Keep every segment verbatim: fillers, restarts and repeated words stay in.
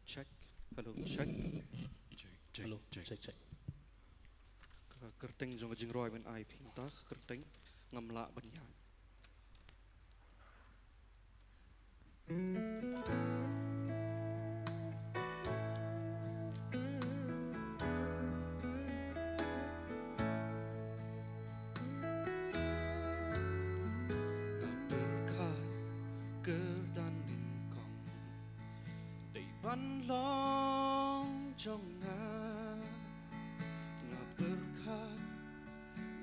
Check. Hello, check. Check, check, hello, check, check, check. Ka kyrteng jong ka jingrwai ban ai phi mynta, ka kyrteng Ngam Lah Ban Ïaid. Nga pyrkhat kyrdan nyngkong dei ban long jong nga. Nga pyrkhat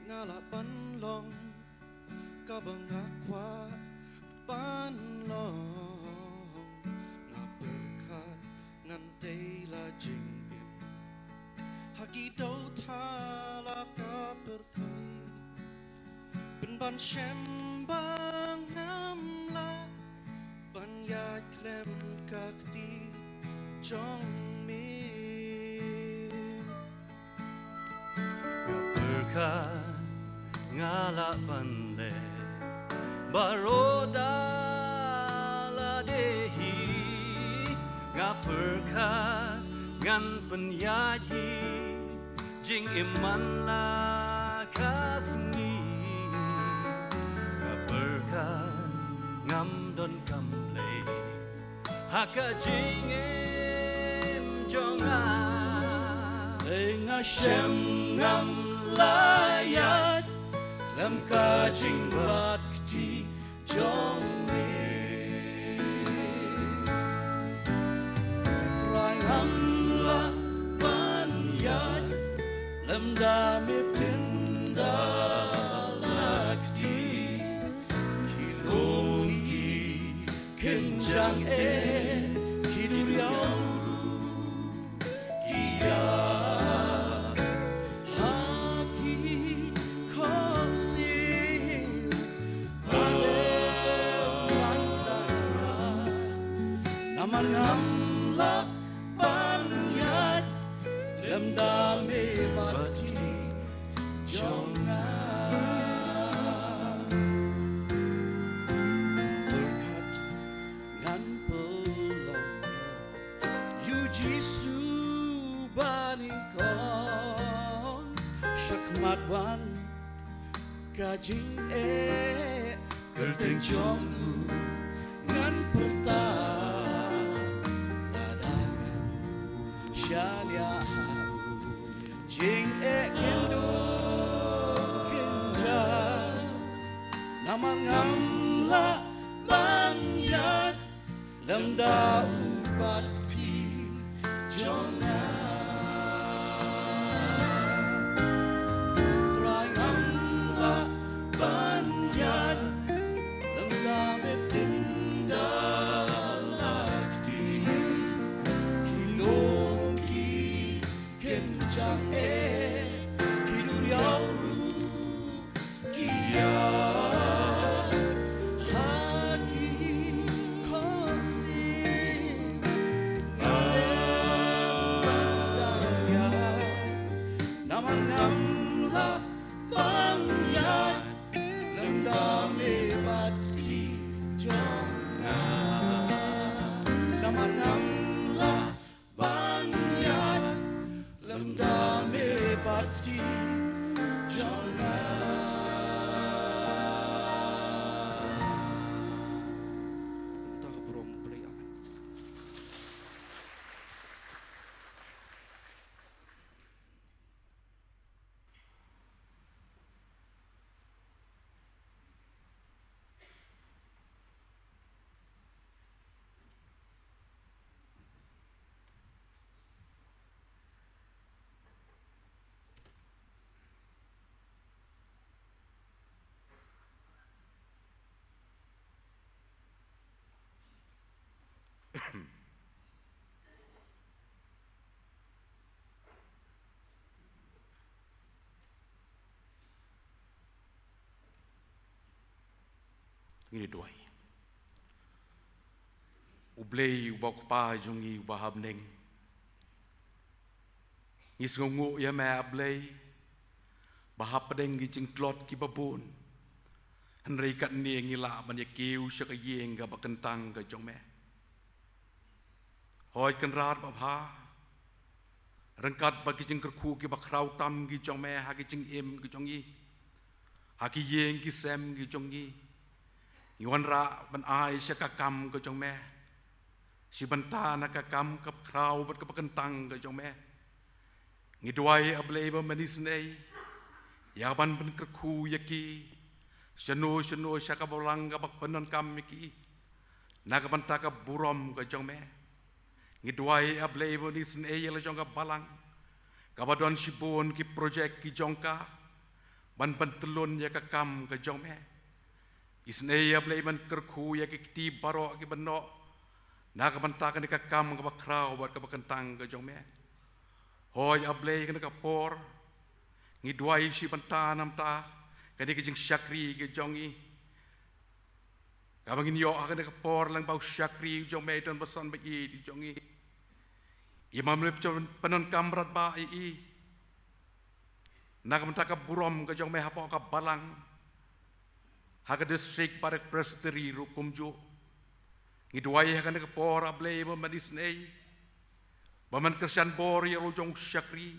nga lah ban long kaba nga kwah ban long. Nga pyrkhat ngan tei la jingim ha ki doh thala ka pyrthei. Pynban shem ba ngam lah ban ïaid khlem ka kti jong me. Nga pyrkhat nga lah ban leh baroh da lade hi. Nga pyrkhat ngan pynïaid hi jingim man la ka sngi. Nga pyrkhat ngam donkam Blei ha ka jingim jong nga. Hei nga shem ngam lah ïaid khlem ka jingbat kti jong me. Trai ngam lah ban ïaid lem da me pynda la kti. Ki longki kynjang eh ki duriaw ruh ki ïa ha ki khohsiew. Balei ban sdang ïaid namar ngam lah ban ïaid lem da me bad kti jong nga. Pyrkhat ngan pynlong noh ïa u Jisu ba nyngkong sha khmat wan ka jingeh kyrteng jong u ngan pyrta lada ngan shaniah ha u. Jingeh kin duh kin jar namar ngam lah ban ïaid lem da u bad kti jong nga. Trai ngam lah ban ïaid lem da me pynda la kti. Ki longki kynjang eh ki duriaw ruh ki ïa ha ki khohsiew. Ngan sdang ïaid namar ngam lah ban ïaid lem da me bad kti jong nga. Namar ngam lah ban ïaid lem da me bad kti jong nga. Kumta ka burom Blei, amen. Ngin ïa duwai. U Blei uba u Kpa jong ngi uba ha bneng, ngi sngewnguh ïa me, A Blei, ba hapdeng ki jingtlot kiba bun, hynrei katne ngi lah ban ïa kiew sha ka ïing kaba kyntang ka jong me. Hooid Kynrad babha, ryngkat bad ki jingkyrkhu kiba khraw tam ki jong me ha ki jingim ki jong ngi, ha ki ïing ki sem ki jong ngi, ngi wanrah ban ai sha ka kam ka jong me, shi bynta na ka kam kaba khraw bad kaba kyntang ka jong me. Ngi duwai, A Blei ba mynsngi, ïa ban pynkyrkhu ïa ki shano shano sha ka balang kaba pyndonkam ïa ki na ka bynta ka burom ka jong me. Ngi duwai, A Blei ba mynsngi, ïa la jong ka balang kaba don shibun ki projek ki jong ka ban pyntyllun ïa ka kam ka jong me. Isnei, A Blei, ban kyrkhu ïa ki kti baroh kiba noh na ka bynta kane ka kam kaba khraw bad kaba kyntang ka jong me. Hooid A Blei, kane ka por ngi duwai shi bynta namar kane ka jingshakri ka jong ngi, kaba ngin ïoh ha kane ka por lyngba u shakri jong me, don basan ba ïeit jong ngi. Imam lep jon pyndonkam bad ba i i na ka bynta ka burom ka jong me hapoh ka balang, ha ka distrik bad ka presbytery ruh kumjuh. Ngi duwai ha kane ka por, A Blei ba mynsngi, ba men kyrshan bor ïa la jong u shakri,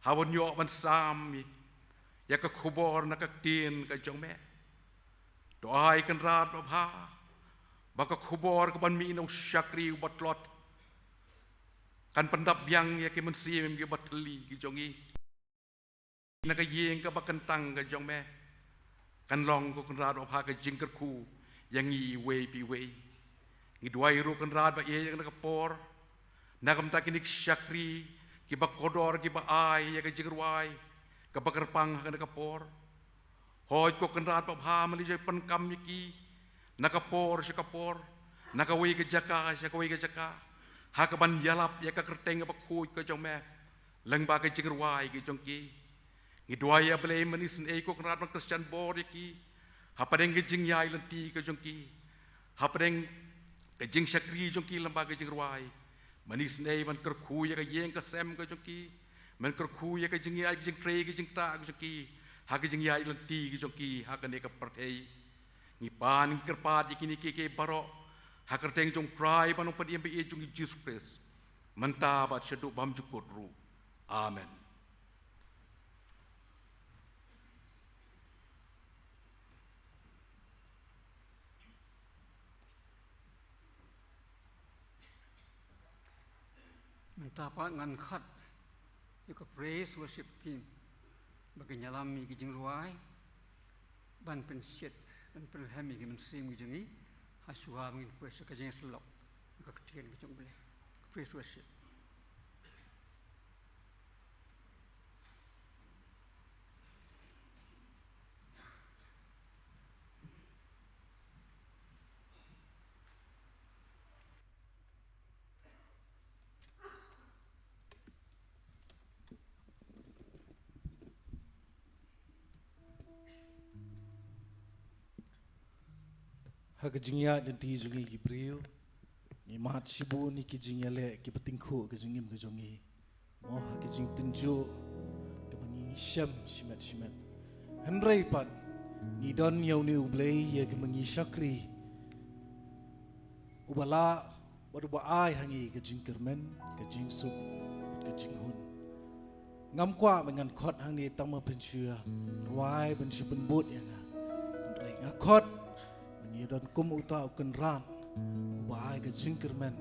haba un ïoh ban sam ïa ka khubor na ka ktien ka jong me. To ai Kynrad babha, ba ka khubor kaban mih na u shakri uba tlot kan pyndap biang ïa ki mynsiem kiba thylli ki jong ngi na ka ïing kaba kyntang ka jong me. Kan long, ko Kynrad babha, ka jingkyrkhu ïa ngi iwei pa iwei. Ngi duwai ruh Kynrad ba ïa kane ka por, na ka bynta kine ki shakri kiba kordor kiba ai ïa ka jingrwai kaba kyrpang ha kane ka por. Hooid ko Kynrad babha, men la jai pyndonkam ïa ki na ka por sha ka por, na kawei ka jaka sha kawei ka jaka, ha kaban ïalap ïa ka kyrteng kaba khuid ka jong me lyngba ka jingrwai ka jong ki. Ngi duwai, A Blei, mynsngi, ko Kynrad, ban kyrshan bor ïa ki hapdeng ka jingïaid lynti ka jong ki, hapdeng ka jingshakri jong ki lyngba ka jingrwai. Mynsngi, ban kyrkhu ïa ka ïing ka sem ka jong ki, men kyrkhu ïa ka jingïaid ka jingtrei ka jingktah ka jong ki ha ka jingïaid lynti ka jong ki ha kane ka pyrthei. Ngi pan ngi kyrpad ïa kine kiei kiei baroh ha ka kyrteng jong u Trai bad u Nongpynim ba ïeit jong ngi Jisu Khrist, mynta bad shaduh bymjukut ruh. Amen. Mynta pat ngan khot ïa ka praise worship team ba kin ïalam ïa ki jingrwai ban pynshit, ban pynrhem ïa ki mynsiem ki jong ngi, ha shuwa ba ngin pyrshah ka jingïasyllok ïa ka ktien ka jong U Blei. Praise worship. Ha ka jingïaid lynti jong ngi ki briew, ngi mad shibun ïa ki jingïaleh kiba tyngkhuh ka jingim ka jong ngi. Mo ha ki jingtynjuh kaba ngi shem shimet shimet. Hynrei pat ngi don ïa une U Blei ïa kaba ngi shakri, uba lah bad uba ai ha ngi ka jingkyrmen, ka jingsuk bad ka jinghun. Ngam kwah ba ngan khot hangne tang ban pynshu rwai, ban shu pynbud ïa nga. Hynrei nga khot ba ngi don kum uta u Kynrad uba ai ka jingkyrmen,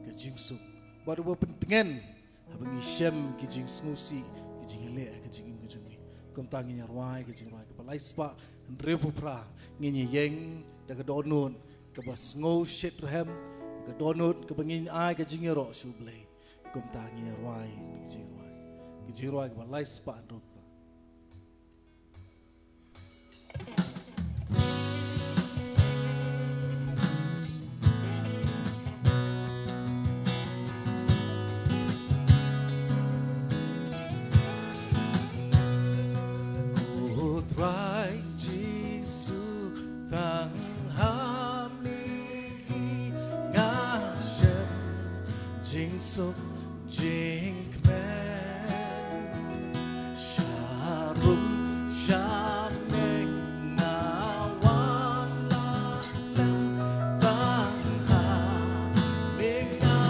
ka jingsuk bad uba pyntngen haba ngi shem ki jingsngewsih, ki jingïaleh ha ka jingim ka jong ngi. Kumta ngin ïa rwai ka jingrwai kaba lai spah hynriewphew phra. Ngin ïa ïeng da ka dohnud kaba sngew shitrhem, da ka dohnud kaba ngin ai ka jingïaroh sha U Blei. Kumta ngin ïa rwai ka jingrwai, ka jingrwai kaba lai spah hynriewphew phra. Ko Trai Jisu, tang ha me hi nga shem jingsuk jingkmen. Sha rum sha meng nga wan la slem, tang ha me nga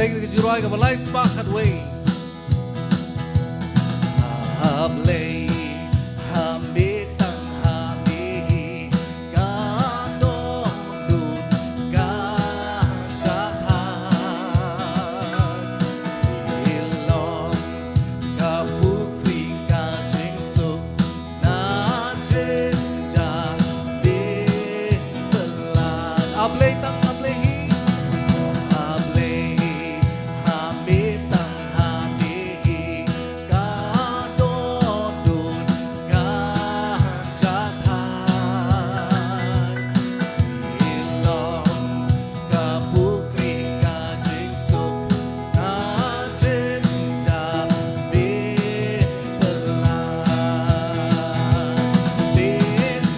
Ka jingrwai kaba lai spah khatwei. Ha Blei, ha me tang ha me hi ka nongdon ka jaka. Ilong ka pukri ka jingsuk na jingjia me pynlait. Ha Blei tang ha me hi, ha Blei, ha me tang ha me hi ka nongdon ka jaka. Ilong ka pukri ka jingsuk na jingjia me pynlait. Te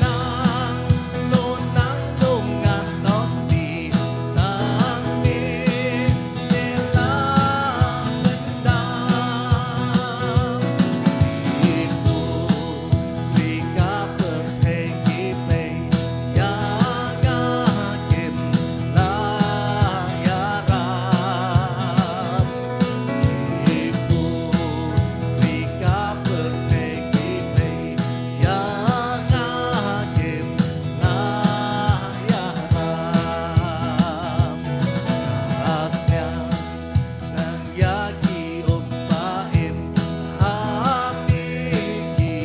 nang, nang nongdon ngan nongdih nang me, me la pyndap. Ki pukri ka pyrthei ki peit ïa nga kim lah ïarap. Ki pukri ka pyrthei ki peit ïa nga kim lah ïarap. Nga sngap nang ïa ki umpa im ha me ki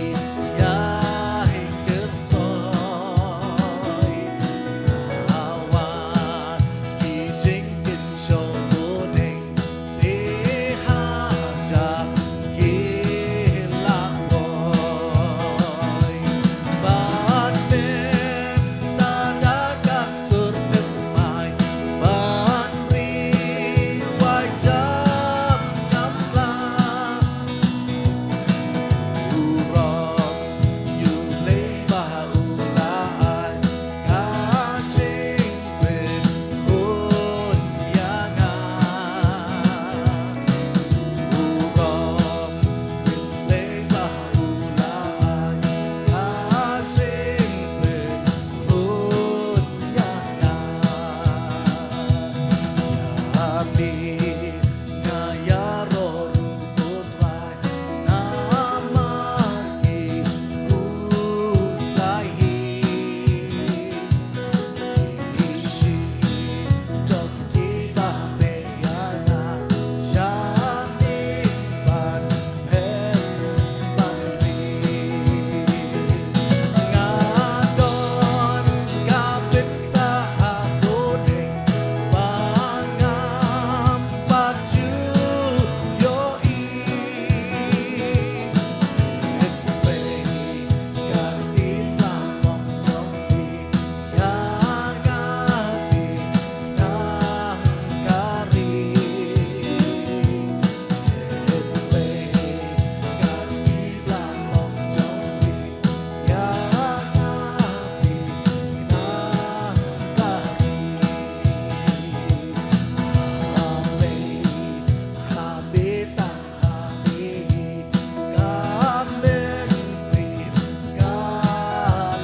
ïai kyrsoi. Nga wan ki jingkynshew bneng te ha jaka ki la poi. Bad mynta da ka sur thymmai ban ri wai jam ngam lah. U rong ïa U Blei ba u la ai ka jingpynhun ïa nga. U rong ïa U Blei ba u la ai ka jingpynhun ïa nga. Ïa me nga ïaroh ruh, ko Trai, namar ki khuslai hi. Ki shitom kiba me ïa nga, shaniah ban phet ban ri. Nga don ka bynta ha bneng ba ngam pat ju ïohi. Hynrei ka ktien lamong jong phi ïa nga dei tang ka ri. Hynrei ka ktien lamong jong phi ïa nga dei tang ka ri. Ha Blei, ha me tang ha me hi ka mynsiem ka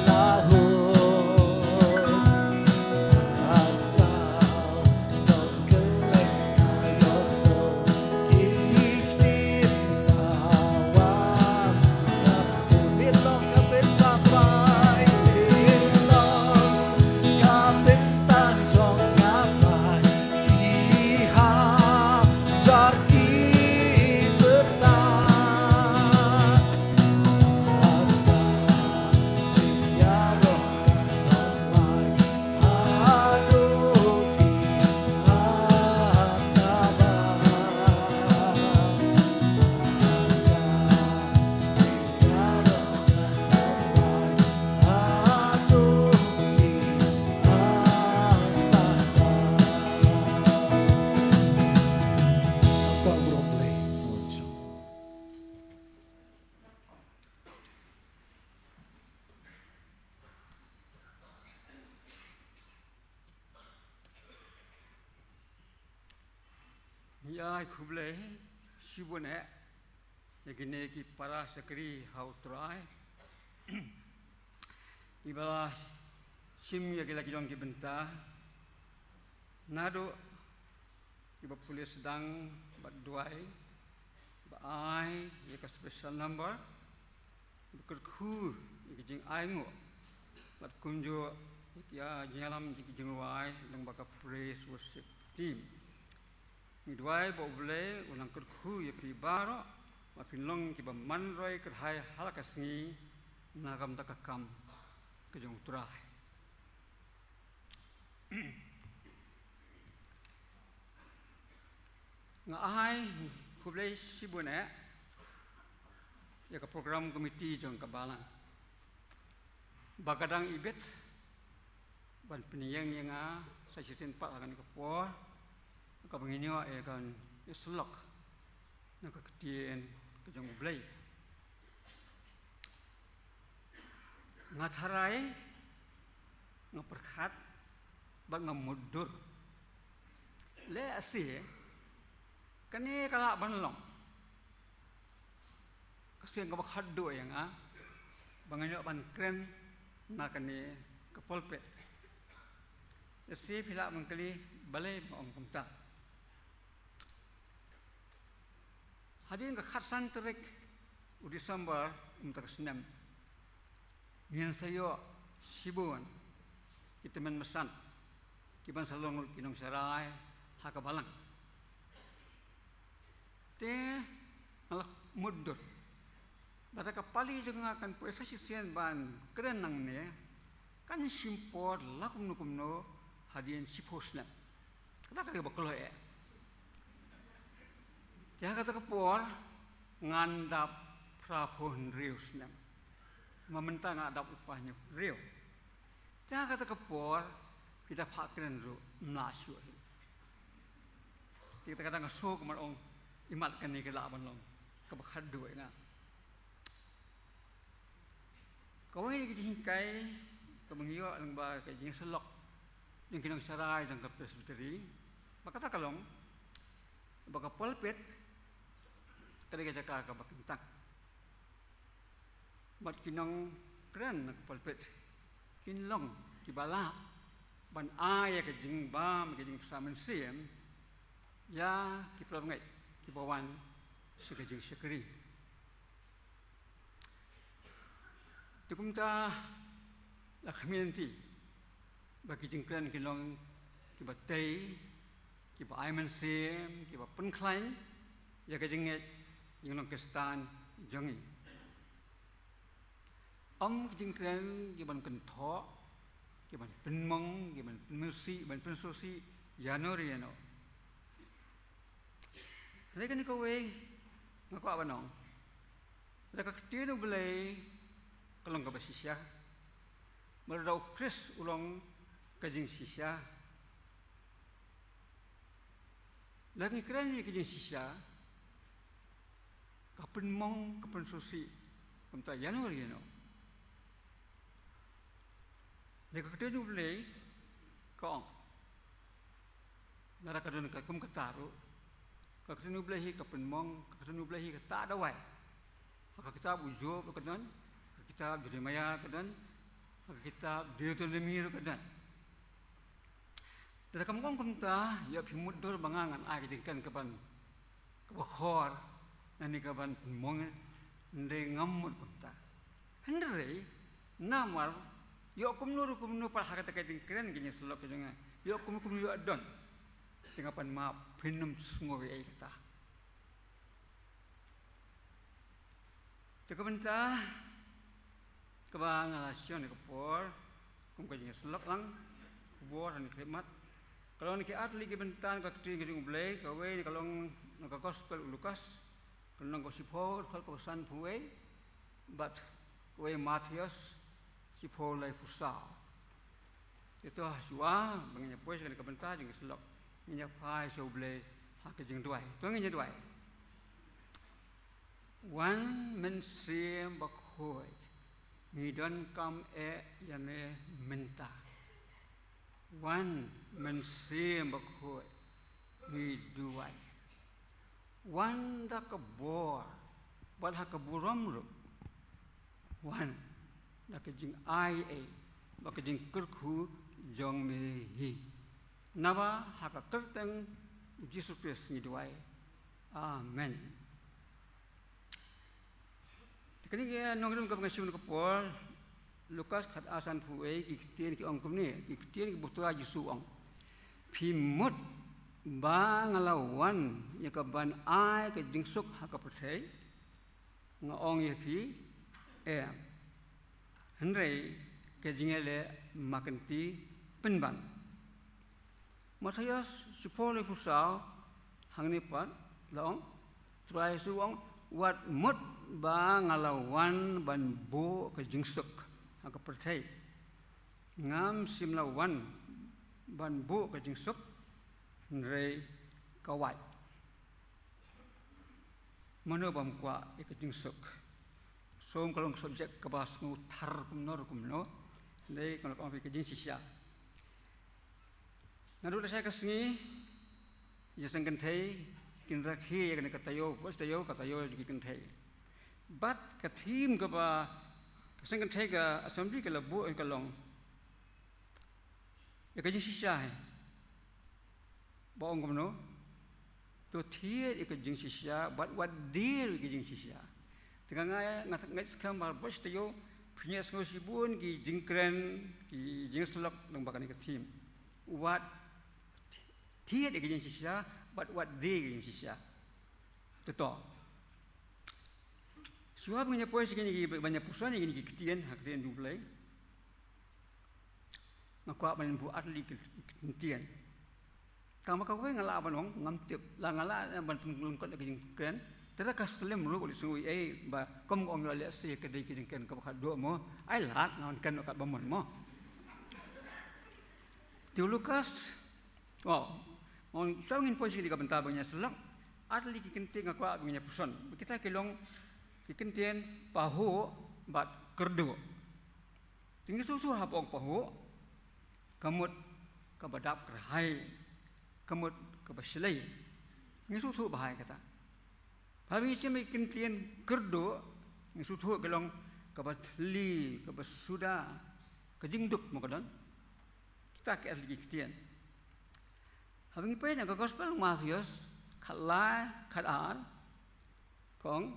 la hun. Ngan saw noh kylleng, nga ïohsngew ki ktien sawa. Nga bun, phin long ka bynta Trai, phin long ka bynta jong nga Trai. Ki hajar ki pyrta. Ngi ai khublei shibun eh ïa kine ki para shakri ha U Trai kiba la shim ïa ki la ki jong ki bynta naduh Kiba pule sdang bad duwai ba ai ïa ka special number, ba kyrkhu ïa ka jingainguh bad kumjuh ïa ka jingïalam ïa ka jingrwai lyngba ka praise worship team. Ngi duwai ba U Blei un nang kyrkhu ïa phi baroh ba phin long kiba man roi kyrhai ha la ka sngi na ka bynta ka kam ka jong U Trai. Nga ai khublei shibun eh ïa ka program committee jong ka balang ba ka dang ibit ban pynïeng ïa nga sa shisien pat ha kane ka por, kaba ngin ïoh ïa ka ïasyllok na ka ktien ka jong U Blei. Nga tharai, nga pyrkhat bad nga mutdur. Lehse kane ka lah ban long ka sien kaba khatduh ïa nga ba ngan ïoh ban kren na kane ka pulpit. Lehse phi lah ban kylli balei ba nga ong kumta. Hadien ka khatsan tarik u December mynta ka snem, ngin sa ïoh shibun ki tymmen basan kiban sa long ki nongsharai ha ka balang. Te nga la mutdur ba lada ka pali jong nga kan poi sa shisien ban kren nangne, kan shim por la kumno kumno hadien shiphew snem. Kata ka dei kaba kloi eh. Te ha kata ka por ngan dap phraphew hynriew snem. Ma mynta nga dap u pahnïew hynriew. Te ha kata ka por phi da phah kren ruh ym lah shuh hi. Te kata kata nga sngew kumno ong, imat kane ka lah ban long kaba khatduh ïa nga. Kawei na ki jinghikai kaba ngi ïoh lyngba ka jingïasyllok jong ki nongsharai jong ka Presbytery, ba kata ka long ba ka pulpit ka dei ka jaka kaba kyntang. Bad ki nongkren na ka pulpit kin long kiba lah ban ai ïa ka jingbam, ka jingpynsah mynsiem ïa ki parabangeit kiba wan sha ka jingshakri. Te kumta la khmih lynti ba ki jingkren kin long kiba tei, kiba ai mynsiem, kiba pynkhlaiñ ïa ka jingngeit jinglong Khristan jong ngi. Ym ki jingkren kiban kynthoh, kiban pynmong, kiban pynmynsih, kiban pynsngewsih ïano re ïano. Hynrei kane kawei nga kwah ban ong, lada ka ktien U Blei ka long kaba shisha, bad lada U Khrist u long ka jingshisha, lada ngi kren ïa ka jingshisha, ka pynmong, ka pynsngewsih, kumta ïano re ïano. Lada ka ktien U Blei ka ong, lada ka don ka kum kata ruh, ka ktien U Blei hi ka pynmong, ka ktien U Blei hi ka tad dawai. Ha ka kitab u Job ka don, ha ka kitab Jeremiah ka don, ha ka kitab Deuteronomy ruh ka don. Te lada kam ong kumta, ïoh phi mutdur ba nga ngan ai ka jingkren kaban, kaba khor, lane kaban pynmong, hynrei ngam mut kumta. Hynrei namar ïoh kumno ruh kumno pat ha kata ka jingkren ka jingïasyllok ka jong nga, ïoh kumno kumno ïoh don, te nga pan map, phin ym sngew ei ei kata. Te ka bynta kaba nga la shon ha ka por kum ka jingïasyllok lang, khubor ha kane ka khyllipmat, ka long na ki artylli ki bynta na ka ktien ka jong U Blei. Kawei na ka long na ka Gospel u Lukas, ka lynnong kaba shiphew, dkhot kaba sanphew wei, bad kawei Mathaios shiphew laiphew saw. Te to ha shuwa ba ngin ïa poi sha kane ka bynta jingïasyllok, ngin ïa phai sha U Blei ha ka jingduwai. To ngin ïa duwai. Wan Mynsiem Bakhuid, ngi donkam eh ïa me mynta. Wan Mynsiem Bakhuid, ngi duwai. Wan da ka bor bad ha ka burom ruh. Wan da ka jingai ei bad ka jingkyrkhu jong me hi. Naba ha ka kyrteng U Jisu Khrist ngi duwai. Amen. Te kane ka nongrim kaba nga shu ka por, Lukas khat ar sanphew wei, ki ktien ki ong kumne, ki ktien kiba u Trai Jisu u ong. Phi mut ba nga la wan ïa ka ban ai ka jingsuk ha ka pyrthei? Nga ong ïa phi, em. Hynrei ka jingïaleh ma kynti pynban. Mathaios shiphew laiphew saw, hangne pat la ong, Trai Jisu u ong, wat mut ba nga la wan ban buh ka jingsuk ha ka pyrthei. Ngam shym la wan ban buh ka jingsuk, hynrei ka wait. Mano bym kwah ïa ka jingsuk? Sum ka long subject kaba sngewthar kumno kumno. Dei kumno kumno ka jingshisha. Naduh lashai ka sngi, ïa seng kynthei kin rakhe ïa kane ka taïew, bad taïew ka taïew ïa ki kynthei. Bad ka theme kaba ka seng kynthei ka assembly ka la buh ka long ïa ka jingshisha hi. Ba ong kumno? To thied ïa ka jingshisha, bad wat die ïa ka jingshisha. Te nga nga nga nga skhem ba bad taïew pynïasngew shibun ki jingkren, ki jingsyllok lyngba kane ka theme. Wat thied ïa ka jingshisha, bad wat die ïa ka jingshisha. Te to. Shuwa ban ïa poi sha kine ki ban ïa puson ïa kine ki ktien, ha ktien U Blei. Nga kwah ban buh ar tylli ki ktien. Tang ba kawei nga lah ban ong, ngam tip. La nga lah ban pynlyngkot ïa ka jingkren. Te lada ka Slim ruh u la sngew ei ba kum nga ong ïa leh se ka dei ka jingkren kaba khadduh mo. Ai lad nga ong kren katba mon mo. Te u Lukas. Oh, ong sa ngin poi sha kane ka bynta ban ïa syllok. Ar tylli ki ktien nga kwah ban ïa puson. Kita ki long ki ktien pahuh bad kyrduh. Te ngi sngewthuh haba ong pahuh, ka mut kaba dap kyrhai, ka mut kaba shlei. Ngi sngewthuh ba hai kata. Haba ngi shem ïa ki ktien kyrduh, ngi sngewthuh ka long kaba thylli, kaba suda, ka jingduk mo ka don. Kita ki ar tylli ki ktien. Haba ngi peit na ka gospel u Mathaios, khatlai, khatar, ka ong,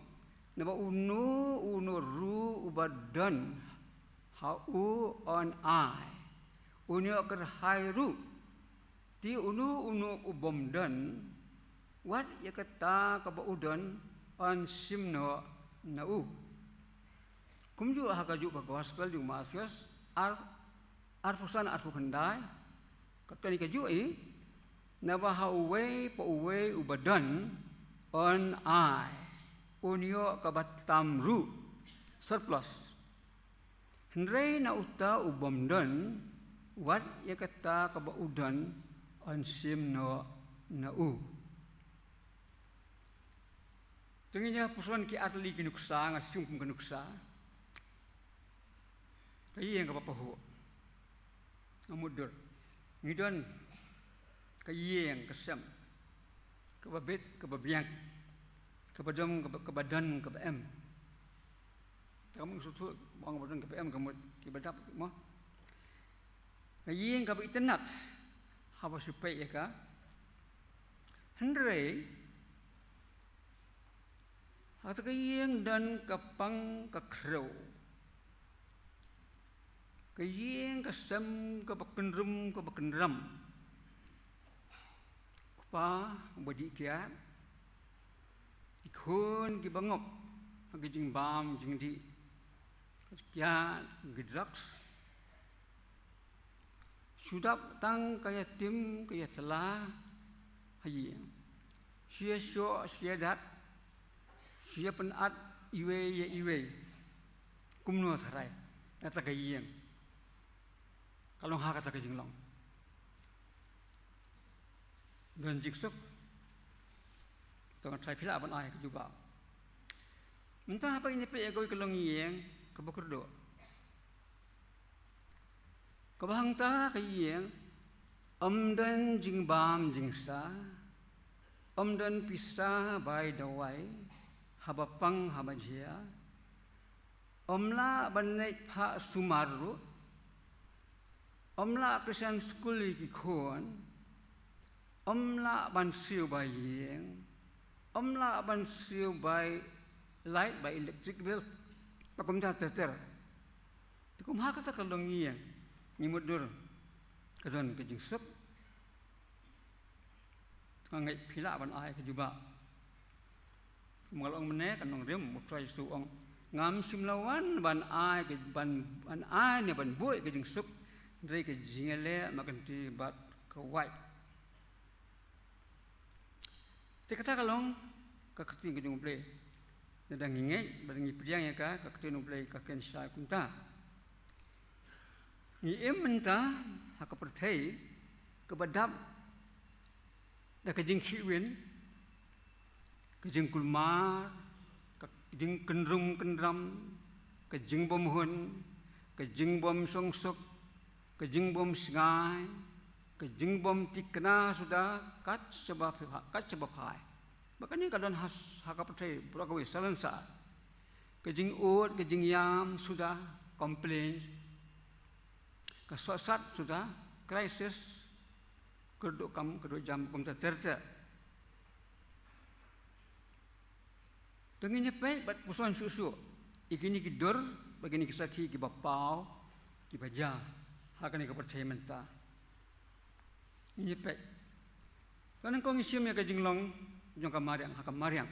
naba uno uno ruh uba don ha u un ai, un ïoh kyrhai ruh. Te uno uno u bym don, wat ïa kata kaba u don, yn shim noh na u. Kumjuh ha kajuh ka gospel jong u Mathaios, ar, arphew san arphew khyndai, ka kane kajuh i, naba ha uwei pa uwei uba don, yn ai, un ïoh kaba tam ruh, surplus. Hynrei na uta u bym don, wat ïa kata kaba u don, yn shim noh na u. Te ngin ïa puson ki ar tylli ki nuksa, nga sngew kum ka nuksa. Ka ïing kaba pahuh. Nga mutdur. Ngi don ka ïing ka sem. Kaba bit, kaba biang. Kaba dom, kaba, kaba don, kaba em. Te ka mut sngewthuh, kaba ong kaba don, kaba em, ka mut kiba dap mo. Ka ïing kaba itynnad. Haba shu peit ïa ka. Hynrei ha kata ka ïing don ka pang ka khrew. Ka ïing ka sem kaba kynrum kaba kynram. Kpa uba dih kiad. Ki khun kiba ngop ha ki jingbam jingdih. Ka kiad ki drugs. Shu dap tang ka ïatim ka ïatla ha ïing. Shu ïashoh shu ïadat. Shu ïapynat iwei ïa iwei. Kumno tharai na kata ka ïing. Ka long ha kata ka jinglong. Don jingsuk. To nga tharai phi lah ban ai ka jubab. Mynta haba ngin ïa peit ïa kawei ka longïing kaba kyrduh. Kaba hangta ka ïing, ym don jingbam jingsa, ym don pisa bai dawai, haba pang haba jia, ym lah ban leit phah sumar ruh, ym lah kyrshan skul ïa ki khun, Ym lah ban siew bai ïing, ym lah ban siew bai light, bai electric bill, ba kumta ter ter. Te kumta kata ka long ïing, ngi mutdur ka don ka jingsuk. Nga ngeit phi lah ban ai ka jubab. Kumba nga la ong mynne, ka nongrim, U Trai Jisu u ong, ngam shym la wan ban ai ka, ban, ban ai ne ban buh ka jingsuk, hynrei ka jingïaleh markynti bad ka wait. Te kata ka long ka ktien ka jong U Blei. Lada ngi ngeit bad ngi pdiang ïa ka, ka ktien U Blei ka kren shai kumta. Ngi im mynta ha ka pyrthei kaba dap da ka jingkhih win, ka jingkulmar, ka jingkynrum kynram, ka jingbymhun, ka jingbymshongsuk, ka jingbymsngai, ka jingbymthikna suda kat shaba pha-, kat shaba phai. Ba kane ka don ha, ha ka pyrthei baroh kawei, salonsar. Ka jingud, ka jingïam suda, complaints. Ka sohsat suda, crisis, kyrduh kam, kyrduh jam, kumta ter ter. To ngin ïa peit bad puson shuh shuh ïa kine ki dur bad kine ki sakhi kiba paw, kiba jia ha kane ka pyrthei mynta. Ngin ïa peit. To nyngkong ngi shim ïa ka jinglong jong ka mariang, ha ka mariang.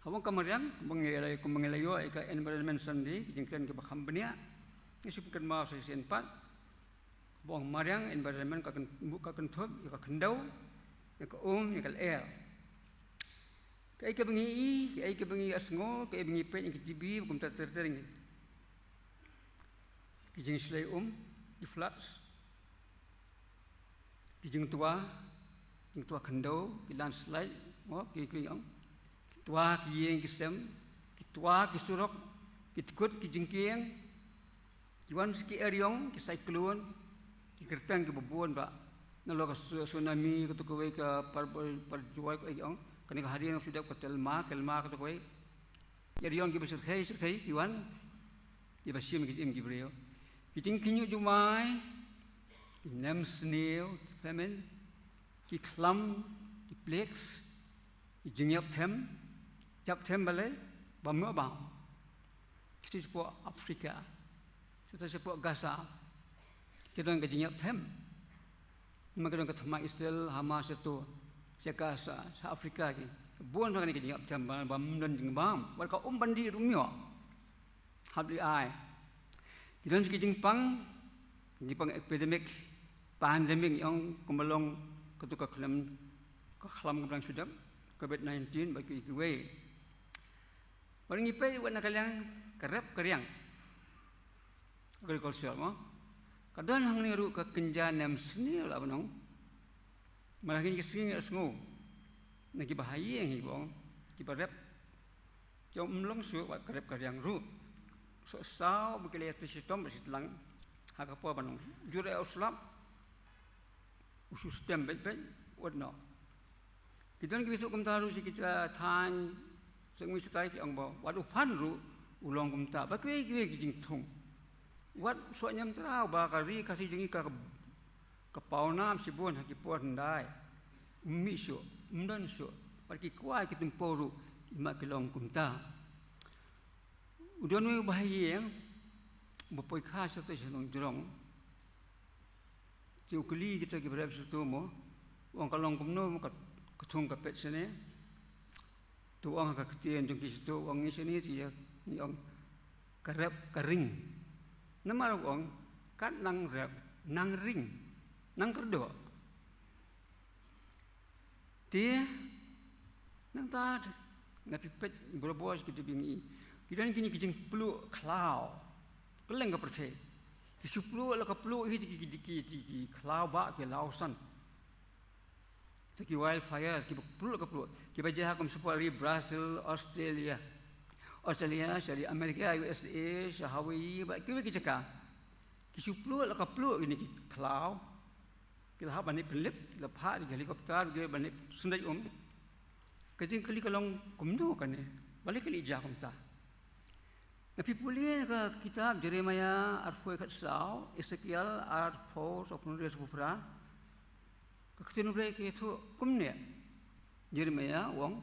Haba ong ka mariang, kumba ngi la, kumba ngi la ïoh ïa ka Environment Sunday, ka jingkren kaba kham bniah. Ngi shu pynkynmaw sa shisien pat. Haba ong mariang, environment, ka kyn-, ka kynthup ïa ka khyndew, ïa ka um, ïa ka lyer. Kaei kaba ngi ïohi, kaei kaba ngi ïohsngew, kaei ba ngi peit ha ki T V, kumta ter ter ngi. Ki jingshlei um, ki floods, ki jingtwa, jingtwa khyndew, ki landslide, mo, ki, ki ong. Ki twa ki ïing ki sem, ki twa ki surok, ki tkut ki jingkieng, ki wan ki eriong, ki cyclone, ki kyrteng kiba bun ba. Nalor ka su-, tsunami, kato kawei ka par, par, parajwai, kaei ong. Kane ka hadien shu dep ka telma, kelma, kato kawei. Ki eriong kiba shyrkhei, shyrkhei, ki wan. Kiba shim ki im ki briew. Ki jingkhynñiuh jumai, ki nemsniew, ki famine, ki khlam, ki plagues, ki jingïap them, ïap them balei, bam noh bam. Kita shapoh Africa, kita shapoh Gaza, ki don ka jingïap them. Namar ki don ka thma Israel, Hamas ïa to, sha Gaza, sha Africa ki. Bun ha kane ka jingïap them, ba, bam don jingbam. Wat ka um ban dih ruh ym ïoh. Hap leh ai. Ki don ki jingpang, jingpang epidemic, pandemic ïa ong kumba long kato ka khlam, ka khlam ka blang shu dep, covid nineteen, bad kiwei kiwei. Wat ngi peit wat na ka liang ka rep ka riang. Agriculture mo. Ka don hangne ruh ka kynja nemsniew lah ban ong. Mar ha kine ki sngi nga sngew na kiba ha ïing hi ba ong, kiba rep. Ki ong ym long shuh wat ka rep ka riang ruh. Soh saw ba ki la ïa trei shitom bad shitlang ha ka por ban ong jur eh u slap. U shu stem beit beit, wat noh. Ki don kiba shu kumta ruh sha kita thaiñ, sha ngi shatai ki ong ba wat u phan ruh u long kumta. Ba kiwei kiwei ki jingthung. Wat soh ñiamtraw ba ka ri Khasi jong ngi ka, ka pawnam shibun ha ki por hyndai. Ym mih shuh, ym don shuh. Bad ki kwai ki tympew ruh, i ma ki long kumta. U don uwei u bahaïing, ba poi kha shato sha nongjrong. Te u kylli kita kiba rep shato mo, u ong ka long kumno mo ka, ka thung ka pet shane. Te u ong ha ka ktien jong ki shato, u ong ngi shane te ïa, ngi ong ka rep ka ring. Namar u ong, kat nang rep, nang ring, nang kyrdoh. Te nangta nga phi peit barabor ki dei ba ngi, ki don kine ki jingpluh khlaw kylleng ka pyrthei. Ki shu pluh la ka pluh hi, ki, ki, ki, ki, ki khlaw ba ki law san. Te ki wildfire kiba pluh la ka pluh, kiba jia ha kum shapoh ri Brazil, Australia. Australia, sha ri America, U S A, sha Hawaii, bad kiwei ki jaka. Ki shu pluh la ka pluh kine ki khlaw. Ki la hap ban leit pynlip, ki la phah da ki helicopter, ki ban leit syndet um. Ka jingkylli ka long kumno kane, balei ka leit jia kumta. Nga phi pule na ka kitab Jeremiah arphew khatsaw, Ezekiel arphew, sawphew hynriew, sawphew phra. Ka ktien U Blei ka ïathuh kumne. Jeremiah u ong,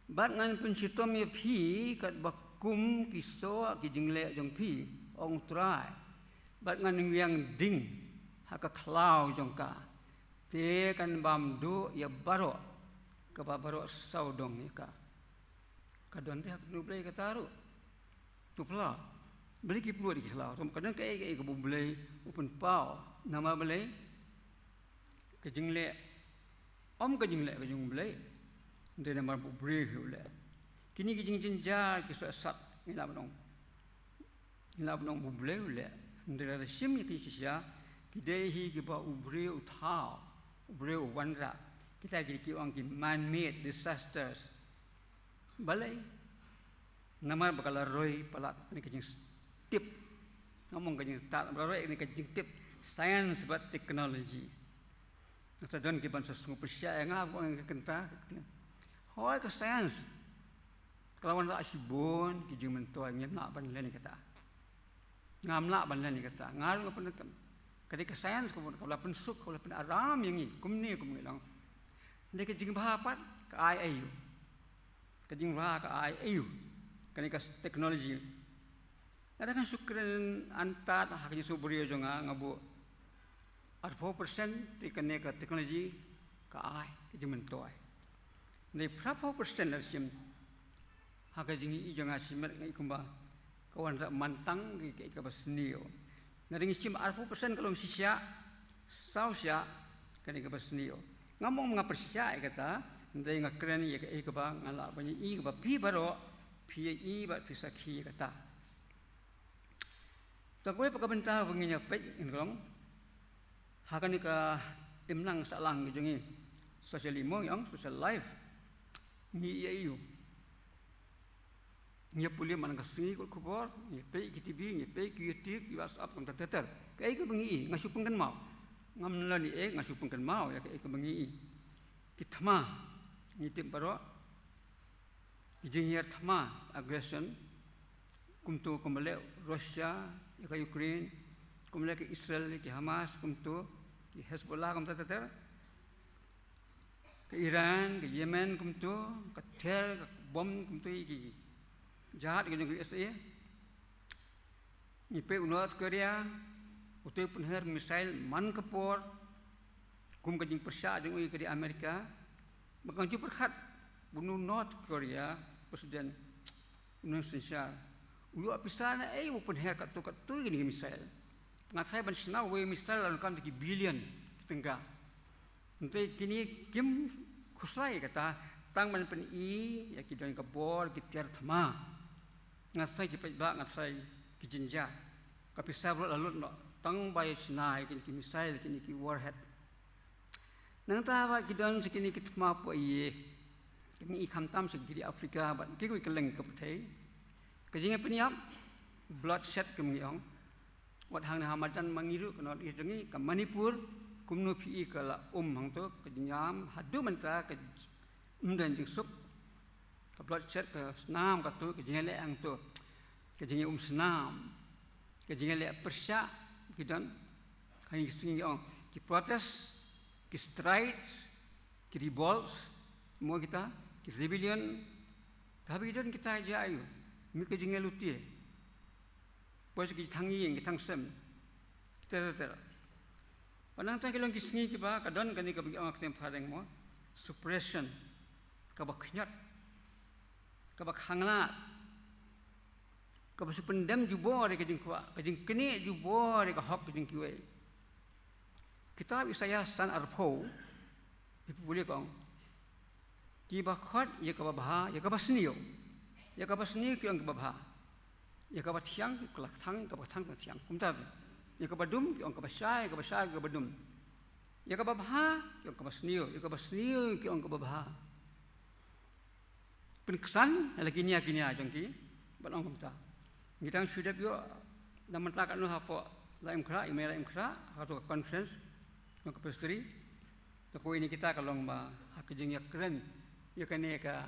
bad ngan pynshitom ïa phi katba kum ki soh ki jingleh jong phi, ong U Trai. Bad ngan wiang ding ha ka khlaw jong ka, te kan bam duh ïa baroh kaba baroh sawdong ïa ka. Ka don te ha ka ktien U Blei kata ruh. To pla. Balei ki pynlut ïa ki khlaw? Ka don kaei kaei kaba U Blei u pynpaw. Namar balei? Ka jingleh, ym ka jingleh ka jong U Blei. Hynrei namar ba u briew hi u leh. Kine ki jingjynjar ki soh sat, ngi lah ban ong. Ngi lah ban ong ba U Blei u leh. Hynrei lada shim ïa ki shisha, ki dei hi kiba u briew u thaw, u briew u wanrah. Kita ki, ki ong ki man-made disasters. Balei? Namar ba ka la roi palat kane ka jingtip. Ngam ong ka jingstad, ba la roi kane ka jingtip science bad technology. Nga sa don ki ban sa sngew pyrshah ïa nga ba nga kynta ka ktien. Hooid, ka science ka la wanrah shibun ki jingmyntoi, ngim lah ban len ïa kata. Ngam lah ban len ïa kata. Nga ruh nga pyndonkam. Ka dei ka science kaba, kaba la pynsuk, kaba la pynaram ïa ngi. Kumne kum ngi long. Dei ka jingbha pat ka ai aïu? Ka jingbha ka ai aïu? Kane ka technology. Lada ngan shu kren antad ha ka jingsngewbriew jong nga, nga buh arphew percent te kane ka technology ka ai ka jingmyntoi. Hynrei phraphew percent lada shim ha ka jingïohi jong nga shimet nga i kumba ka wanrah man tang ki, ki, kaba sniew. Lada ngi shim arphew percent ka long shisha, saw sha kane kaba sniew. Ngam ong nga pyrshah ïa kata, hynrei nga kren ïa kaei kaba nga lah ban ïohi kaba phi baroh phi ïohi bad phi sakhi ïa kata. Te kawei pat ka bynta ba ngin ïa peit, ngin ong, ha kane ka imlang sahlang ka jong ngi, socially mo, ngi ong social life. Ngi ïa ïohi, ngi ïa pule man ka sngi ka khubor, ngi ïa peit ki T V, ngi ïa peit ki YouTube, ki WhatsApp, kumta ter ter. Kaei kaba ngi ïohi, nga shu pynkynmaw. Ngam lah ban ïa, nga shu pynkynmaw ïa kaei kaba ngi ïohi. Ki thma, ngi tip baroh. Ki jinghiar thma, aggression, kumto kumba leh Russia ïa ka Ukraine, kumba leh ka Israel ïa ki Hamas, kumto ki Hezbollah, kumta ter ter. Ka Iran, ka Yemen, kumto, ka ter, ka bom, kumto ïa ki jahaj ka jong ka U S A. Ngi peit u North Korea, uto u pynher missile man ka por, kum ka jingpyrshah jong u ïa ka ri Amerika, ba nga ju pyrkhat, ba u North Korea, President, u nongsynshar, u ïoh pisa naei u pynher katto katto ïa kine ki missile. Nga tharai ban shna uwei u missile la donkam da ki billion ki tyngka. Hynrei kine kim khuslai kata, tang ban pyni ïa ki don ka bor ki tiar thma. Nga tharai ki paidbah, nga tharai ki jynjar. Ka pisa baroh la lut noh tang ba ïa shna ïa kine ki missile, kine ki warhead. Nangta ba ki don sa kine ki thma poi ïa. Ki ngi i khamtam sa ki ri Afrika bad kiwei ki kylleng ka pyrthei. Ka jingïapynïap, bloodshed kum ngi ong. Wat hangne ha madan ma ngi ruh, ka North East jong ngi, ka Manipur, kumno phi i ka la um hangto, ka jingïam haduh mynta ka ym don jingsuk. Ka bloodshed, ka snam katto, ka jingïaleh hangto, ka jingïaum snam, ka jingïaleh pyrshah, ki don, ha ngi sngi ong, ki protest, ki strike, ki revolts, mo kita, ki rebellion, ka haba ki don kita jia aïu, mih ka jingïaluti. Poi sa ki thang ïing, ki thang sem. Ter ter ter. Bad nangta ki long ki sngi kiba, ka don kane kaba ngi ong ha ka ktien phareng mo, suppression. Kaba khñiot. Kaba khanglad. Kaba shu pyndem jubor ïa ka jingkwah, ka jingknieh jubor ïa ka hok ka jong kiwei. Kitab Isaïah san arphew, phi pule ka ong. Kiba khot ïa kaba bha, ïa kaba sniew. Ïa kaba sniew ki ong kaba bha. Ïa kaba thiang ki la thang, ïa kaba thang ki la thiang. Kumta. Ïa kaba dum ki ong kaba shai, ïa kaba shai ki ong kaba dum. Ïa kaba bha ki ong kaba sniew, ïa kaba sniew ki ong kaba bha. Pynksan ïa la ki nia ki nia jong ki, ban ong kumta. Ngi dang shu dep ïoh, na mynta katno hapoh Laitumkhrah, i mei Laitumkhrah, ha kato ka conference jong ka presbytery. Te kawei na kita ka long ba ha ka jingïakren ïa kane ka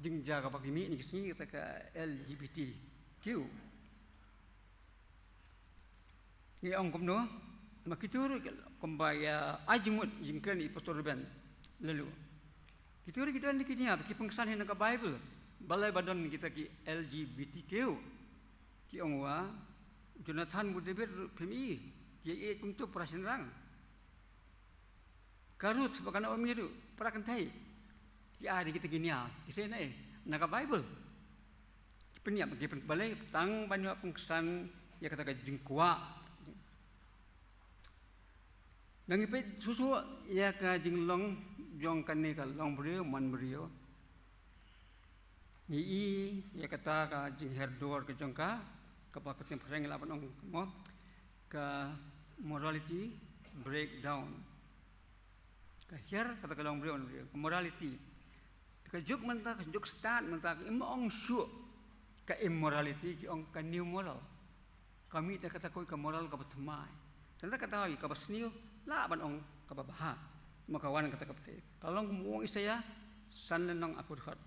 jingjia kaba ki mih na ki sngi, kata ka L G B T Q. Ngi ong kumno? Ma kito ruh kumba ïa ai jingmut jingkren i Pastor Ruben Laloo. Kito ruh ki don ki nia ba ki pynksan hi na ka Bible. Balei ba don kita ki L G B T Q? Ki ong wa Jonathan bad David ruh phim i, ki ïa kumto para shynrang. Ka Ruth bad ka Naomi ruh para kynthei. Ki ai kita ki nia, ki sei na ei? Na ka Bible. Ki pynïap, ki pyn balei? Tang ban ïa pynksan ïa kata ka jingkwah. Ngi peit shuh shuh ïa ka jinglong jong kane ka longbriew manbriew. Ngi i ïa kata ka jinghiar dor ka jong ka, kaba ka ktien phareng lah ban ong mo, ka morality breakdown. Ka hiar kata ka longbriew, ka morality. Ka juk mynta, ka juk stad mynta, ka im ong shuh ka immorality, ki ong ka new moral. Ka mih da kata kawei ka moral kaba thymmai. Tang kata kawei kaba sniew lah ban ong kaba bha. Ma ka wan kata ka pyrthei. Ka long kumba ong Isaïah san lynnong arphew dkhot.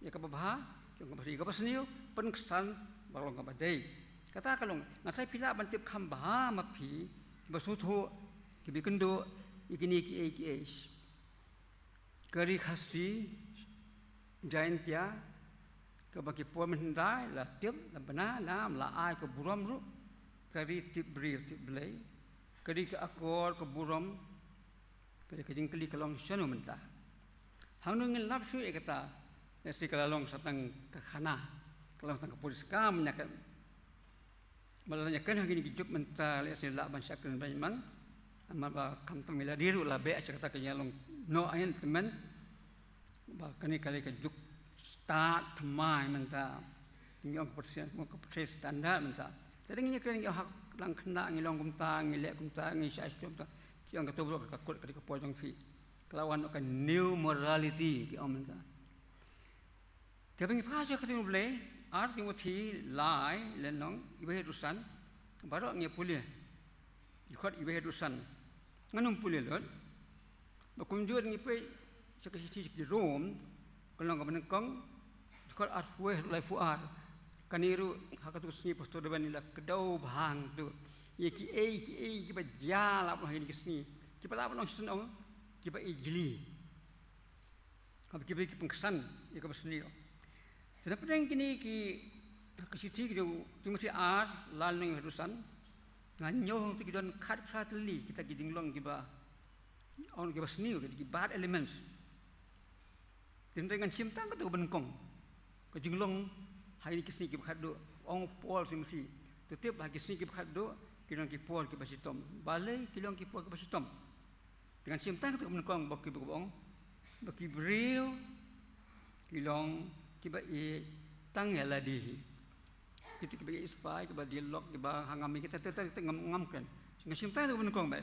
Ïa kaba bha, ïa kaba sniew, ïa kaba sniew pynksan ba long kaba dei. Kata ka long, nga sa phi lah ban tip kham bha ma phi, kiba sngewthuh, kiba kynduh ïa kine kiei kiei. Ka ri Khasi Jaintia, kaba ki por mynhyndai la tip, la bna, la, la ai ka burom ruh. Ka ri tip briew tip Blei, ka ri ka akor ka burom. Ka ri, ka jingkylli ka long shano mynta? Hangno ngin lap shuh ïa kata? Lehse ka la long sa tang ka khana, ka long tang ka puriskam ïa ka. Ba la ïa kren ha kine ki juk mynta lehse lah ban shah kren beiñ man. Namar ba khamtam ngi la dei ruh la beh sha kata ka ïalong noh ain tymmen. Ba kane ka dei ka juk stad thymmai mynta. Ngi ong ka pyrthei, ka pyrthei standard mynta. Te dei ngi kren ngi ong ha lang khynnah ngi long kumta, ngi leh kumta, ngi shah shuh kumta. Ki ong kato baroh ka kut ka dei ka por jong phi. Ka la wan ka new morality ki ong mynta. Te ba ngi phai sha ka ktien U Blei, ar Timothi lai lynnong, iwei haduh san, baroh ngi pule. Dkhot iwei haduh san. Ngan ym pule lut. Ba kumjuh ngi peit sha ka shithi sha ki Rom, ka lynnong kaba nyngkong, dkhot arphew wei haduh laiphew ar. Kane ruh ha kato ka sngi Pastor Ruben i la kdew bha hangto ïa kiei kiei kiba jia, lah ban ong ha kine ki sngi, kiba lah ban ong shen ong, kiba ijli. Kaba kiba ki pynksan ïa kaba sniew. Te na pdeng kine ki, ka shithi ki jong u Timothi ar, lai lynnong haduh san, nga ñiew hangto ki don khatphra tylli kita ki jinglong kiba, ong kiba sniew, kita ki bad elements. Te hynrei ngan shim tang kato kaba nyngkong, ka jinglong ha kine ki sngi kiba khatduh, ong u Paul sha u Timothi. To tip ha ki sngi kiba khatduh ki don ki por kiba shitom. Balei ki long ki por kiba shitom? Te ngan shim tang kato kaba nyngkong ba ki, ba ki ong, ba ki briew ki long kiba ïeit tang ïa lade hi. Kita kiba ïeit spah, kiba dialog, kiba ha ngam, kita, kita, kita ngam, ngam kren. Ngan shim tang kato kaba nyngkong ba,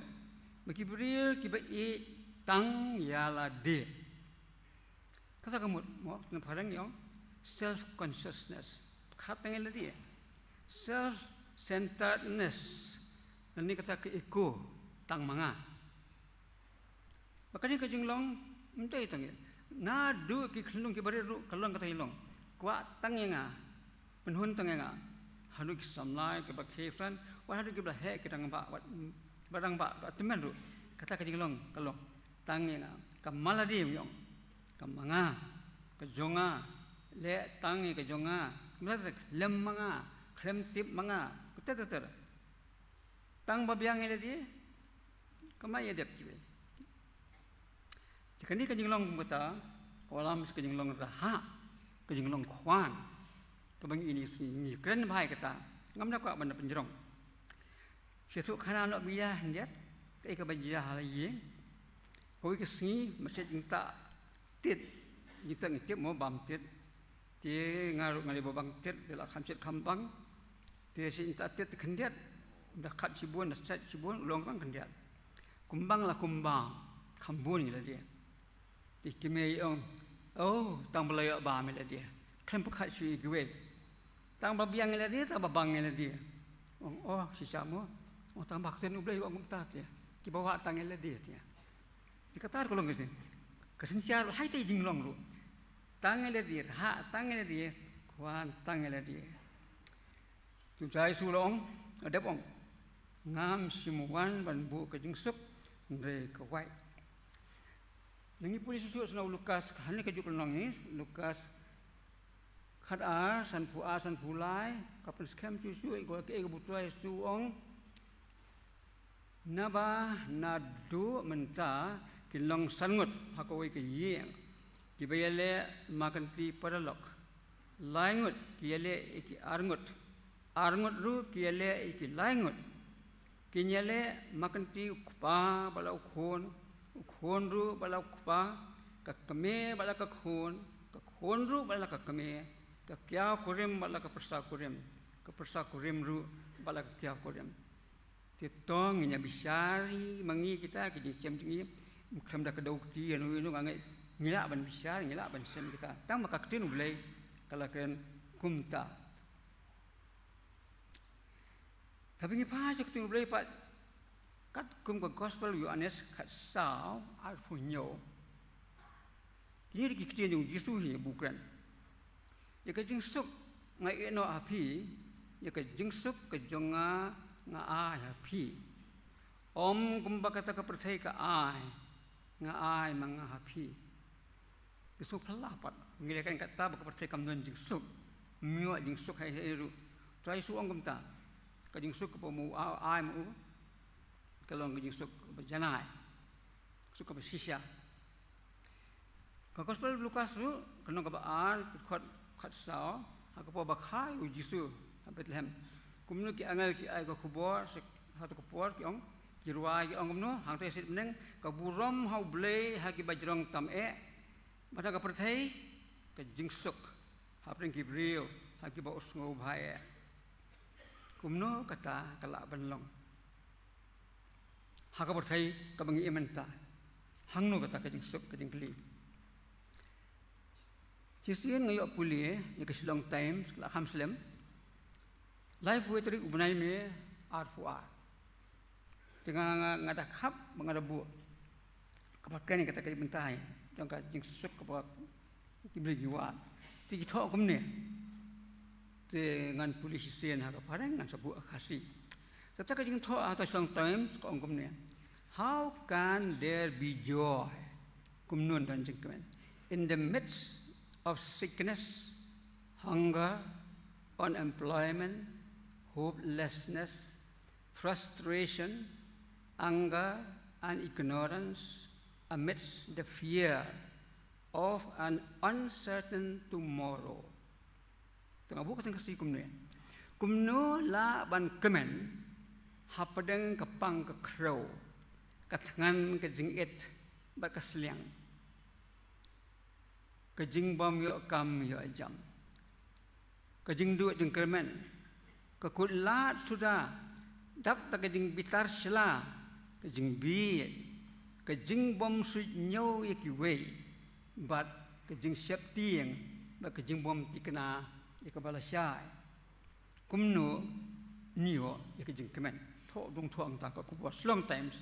ba ki briew kiba ïeit tang ïa lade. Kata ka mut mo, na phareng ïa ong self consciousness. Khat tang ïa lade. Self centeredness. Lane kata ka ego, tang ma nga. Ba kane ka jinglong ym dei tang ïa, naduh ki khunlung kiba rit ruh ka long kata ka jinglong. Kwah tang ïa nga. Pynhun tang ïa nga. Haduh ki samla kiba khie friend, wat haduh kiba la heh ki rangbah, wat ba rangbah, ba tymmen ruh. Kata ka jinglong ka long tang ïa nga. Ka ma lade ym ïong. Ka ma nga, ka jong nga, leh tang ïa ka jong nga. Kumta ter ter, khlem ma nga, khlem tip ma nga. Kumta ter ter. Tang ba biang ïa lade, ka ma ïa dep kiwei. Te kane ka jinglong kumta ka wallam sha ka jinglong rhah, ka jinglong khwan. Kaba ngi, ngi, ngi kren bha ïa kata. Ngam da kwah ban da pynjrong. Sha suk khana noh bia hyndiat, kaei kaba jia ha la ïing. Kawei ka sngi, mynta jingtah tit, jingtah ngi tip mo bam tit. Te nga ruh nga leh ba bang tit, te la kham shet kham bang. Te shet jingtah tit te khyndiat, da khat shibun, da shet shibun, long bang khyndiat. Kum bang la kum bam, kham bun ïa lade. Te ki mei ong, oh, tang ba la ïoh bam ïa lade. Khlem pyrkhat shuh ïa kiwei. Tang ba biang ïa lade, tang ba bang ïa lade. Ong, oh, shisha mo. Ong, tang ba ka ktien U Blei ong kumta te. Kiba wad tang ïa lade te. Te kata ka long ka shisha. Ka shisha ruh hai te jinglong ruh. Tang ïa lade, rhah tang ïa lade, khwan tang ïa lade. Te u Jisu u la ong, u la dep ong. Ngam shym wan ban buh ka jingsuk, hynrei ka wait. Ngi pule shuh shuh sha u Lukas, hangne ka juk lynnong ngi, Lukas khat ar, sanphew ar, sanphew lai, ka pynskhem shuh shuh ïa kaei kaba U Trai Jisu u ong. Naba naduh mynta kin long san ngut ha kawei ka ïing kiba ïaleh markynti paralok. Lai ngut ki ïaleh ïa ki ar ngut. Ar ngut ruh ki ïaleh ïa ki lai ngut. Kin ïaleh markynti u kpa bad la u khun, u khun ruh bad la u kpa, ka kmie bad la ka khun, ka khun ruh bad la ka kmie, ka kiaw kurim bad la ka pyrsa kurim, ka pyrsa kurim ruh bad la ka kiaw kurim. Te to ngin ïa bishar hi ma ngi kita ki jingshem jong ngi, khlem da kdew kti ïano ïano, nga ngeit ngi lah ban bishar, ngi lah ban shem kita. Tang ba ka ktien U Blei ka la kren kumta. Te haba ngi phai sha ka ktien U Blei pat, katkum ka Gospel u Ïoannis khatsaw, arphew hynñiew. Kine dei ki ktien jong U Jisu hi ba u kren. Ïa ka jingsuk nga ïeh noh ha phi, ïa ka jingsuk ka jong nga nga ai ha phi. Ym kumba kata ka pyrthei ka ai, nga ai ma nga ha phi. Ka suk phylla pat, ngi leh kata ba ka pyrthei kam don jingsuk. Ym ïoh jingsuk haei haei ruh. U Trai Jisu u ong kumta. Ka jingsuk kaba u ai ma u, ka long ka jingsuk kaba janai. Suk kaba shisha. Ka Gospel Lukas ruh, ka lynnong kaba ar, ka dkhot khatsaw, ha ka por ba kha ïa U Jisu ha Bethlehem. Kumno ki angel ki ai ka khubor, sha, ha kato ka por ki ong, ki rwai ki ong kumno, hangta sha bneng, ka burom ha U Blei ha kiba jrong tam eh, bad ha ka pyrthei, ka jingsuk hapdeng ki briew ha kiba u sngewbha eh. Kumno kata ka lah ban long ha ka pyrthei kaba ngi im mynta? Hangno kata ka jingsuk, ka jingkylli? Shisien nga ïoh pule ïa ka Shillong Times, ka la kham slem. Laiphew tarik u bnai May, arphew ar. Te nga, nga, nga da khap, ba nga da buh. Kaba kren ïa kata ka jingpyntai jong ka jingsuk kaba ki Blei ki wad. Te ki thoh kumne. Te ngan pule shisien ha ka phareng, ngan sa buh ha Khasi. Kata ka jingthoh ha ka Shillong Times ka ong kumne. How can there be joy? Kumno don jingkmen? In the midst of sickness, hunger, unemployment, hopelessness, frustration, anger, and ignorance, amidst the fear of an uncertain tomorrow. Te nga buh ka seng Khasi kumne. Kumno lah ban kmen hapdeng ka pang ka khrew, ka thngan ka jingit bad ka sliang, ka jingbym ïoh kam ïoh jam, ka jingduh jingkyrmen, ka kut lad suda, dap da ka jingbitar shla, ka jingbieit, ka jingbym suit ñiew ïa kiwei, bad ka jingsheptieng, bad ka jingbym tikna ïa kaba lashai. Kumno ngi ïoh ïa ka jingkmen? Thoh dang thoh mynta ka khubor Shillong Times,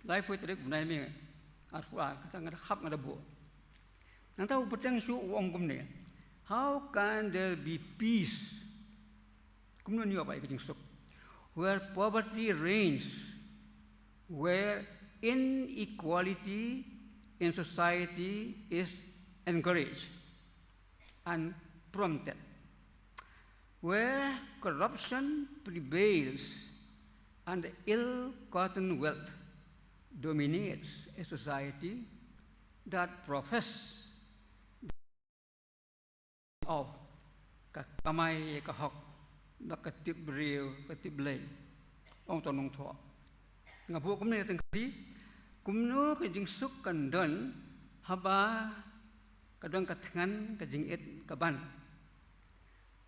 laiphew tarik bnai May, arphew ar, kata nga da khap, nga da buh. Nangta u pyrshang shuh u ong kumne. How can there be peace? Kumno ngi ïoh pat ïa ka jingsuk? Where poverty reigns, where inequality in society is encouraged and prompted, where corruption prevails and ill-gotten wealth dominates a society that profess of ka kamai ka hok, bad ka tip briew, ka tip Blei. Ong to nongthoh. Nga buh kumne ka seng Khasi, kumno ka jingsuk kan don, haba ka don ka thngan ka jingit ka ban.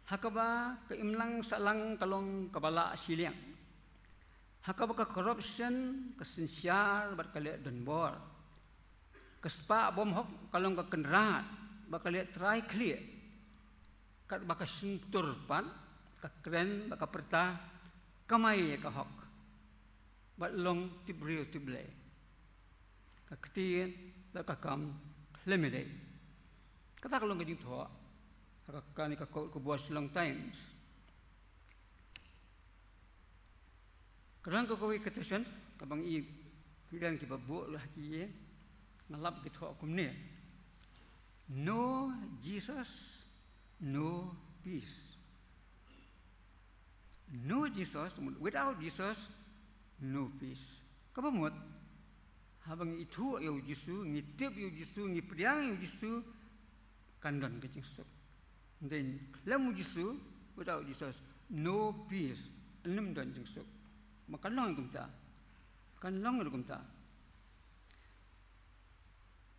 Ha kaba ka imlang sahlang ka long kaba lah shiliang. Ha kaba ka corruption ka synshar bad ka leh donbor. Ka spah bymhok ka long ka kynrad bad ka leh trai khlieh. Katba ka shyntur pat ka kren bad ka pyrta, kamai ka hok bad long tip briew tip Blei. Ka ktien bad ka kam khlem ïadei. Kata ka long ka jingthoh ha ka kane ka khubor Shillong Times. Ka don ka kawei ka quotation kaba ngi ïohi ki ba buh la ki ïing, nga lap ki thoh kumne: No Jesus, no peace. No Jesus, without Jesus, no peace. Kaba mut, haba ngi ithuh ïa u Jisu, ngi tip ïa u Jisu, ngi pdiang ïa u Jisu, kan don ka jingsuk. Hynrei khlem u Jisu, without Jesus, no peace. Ym don jingsuk. Ma kan long kumta. Kan long kumta.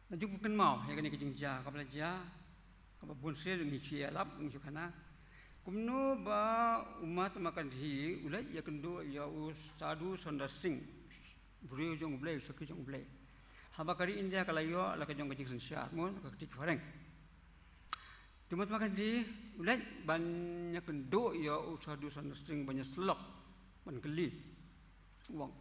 Nga ju kynmaw ïa kane ka jingjia kaba la jia, kaba bun sien ngi shu ïalap, ngi shu khana. Kumno ba u Mahatma Gandhi u leit ïakynduh ïa u Sadhu Sundar Singh, briew jong U Blei, sakhi jong U Blei. Haba ka ri India ka la ïoh la ka jong ka jingsynshar, mo, ka kti phareng. Te u Mahatma Gandhi u leit ban ïakynduh ïa u Sadhu Sundar Singh ban ïasyllok, ban kylli. U ong,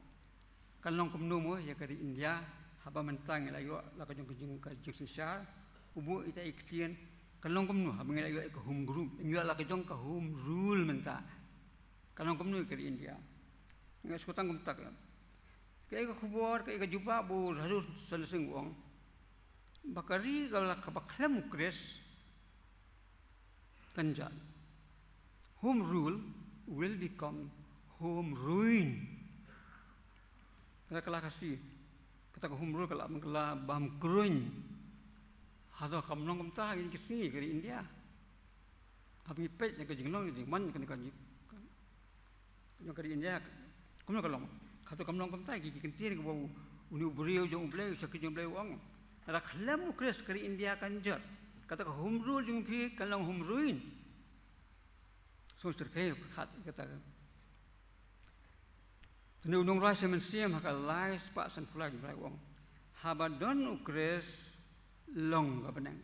kan long kumno mo ïa ka ri India, haba mynta ngi la ïoh la ka jong ka jing, ka jingsynshar, u buh ita i ktien, kan long kumno haba ngi la ïoh ïa ka home rule, ngi ïoh la ka jong ka home rule mynta. Kan long kumno ïa ka ri India. Ngi sngewthuh kumta ka. Kaei ka khubor, kaei ka jubab u Sadhu Sundar Singh u ong, ba ka ri ka la kaba khlem u Khrist kan jot. Home rule will become home ruin. Kata ka la ka si, kata ka home rule ka la, ka la bam kruin. Hato kam long kumta ha kine ki sngi ka ri India? Haba ngi peit ïa ka jinglong ka jingman ka, ka, ka jong ka ri India, kumno ka long? Hato kam long kumta, ki, ki kyntien kaba u, une u briew jong U Blei, u sakhi jong U Blei u ong, lada khlem u Khrist ka ri India kan jot. Kata ka home rule jong phi kan long home ruin. Sngewsih kata ka. Te une u nongrwai Sir Mynsiem ha ka lai spah sanphew lai jong u nongrwai u ong, haba don u Khrist long ka bneng.